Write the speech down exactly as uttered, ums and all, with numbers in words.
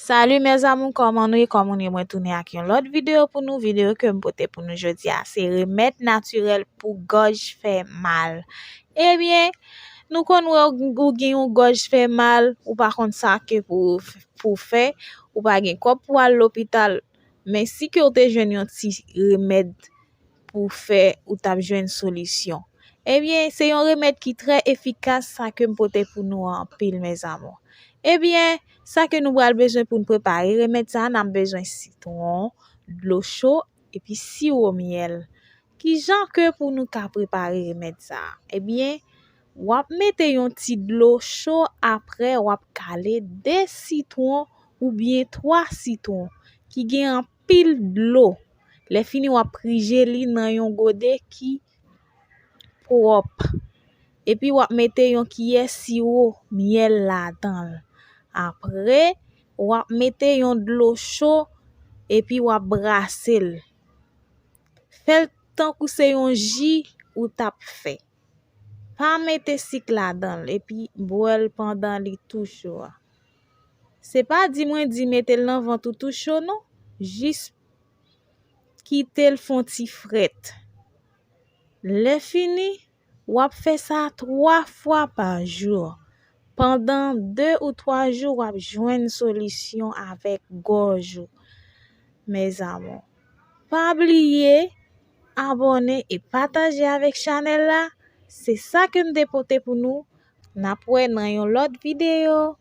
Salut mes amours, kòman nou ye? Kòman nou ye? Mwen tounen ak yon lòt videyo pou nou. Videyo ke m pote pou nou jodi a, se remèd natirèl pou gòj fè mal. Ebyen, nou konn wè ou gen yon gòj fè mal, ou pa konn sa ke pou, pou fè, ou pa gen kòb pou al lopital, men si ke w te jwenn yon ti remèd pou fè, ou t ap jwenn solisyon. Ebyen, se yon remèd ki trè efikas, sa ke m pote pou nou an anpil, mes amours. Ebyen, sa ke nou pral bezwen pou n prepare remèd sa a, n ap bezwen sitwon, dlo cho, epi siwo myèl. Kijan ke pou nou ka prepare remèd sa a? Ebyen, w ap mete yon ti dlo cho, apre w ap kale de sitwon oubyen twa sitwon ki gen anpil dlo. Lè fini, w ap prije li nan yon gode ki pwòp. Epi w ap mete yon kiyè siwo myèl ladan l. Apre, w ap mete yon dlo cho epi w ap brase l. Fè l tankou se yon ji ou t ap fè. Pa mete sik ladan l epi bwè l pandan li tou cho a. Se pa di mwen di mete l nan vant ou tou cho non, jis kite l fè yon ti frèt. Lè fini, w ap fè sa twa fwa pa jou. Pandan de ou twa jou, w ap jwenn solisyon avèk gòj ou. Mes amours, pa bliye abòne e pataje avèk chanèl la. Se sa ke m te pote pou nou. N ap wè nan yon lòt videyo.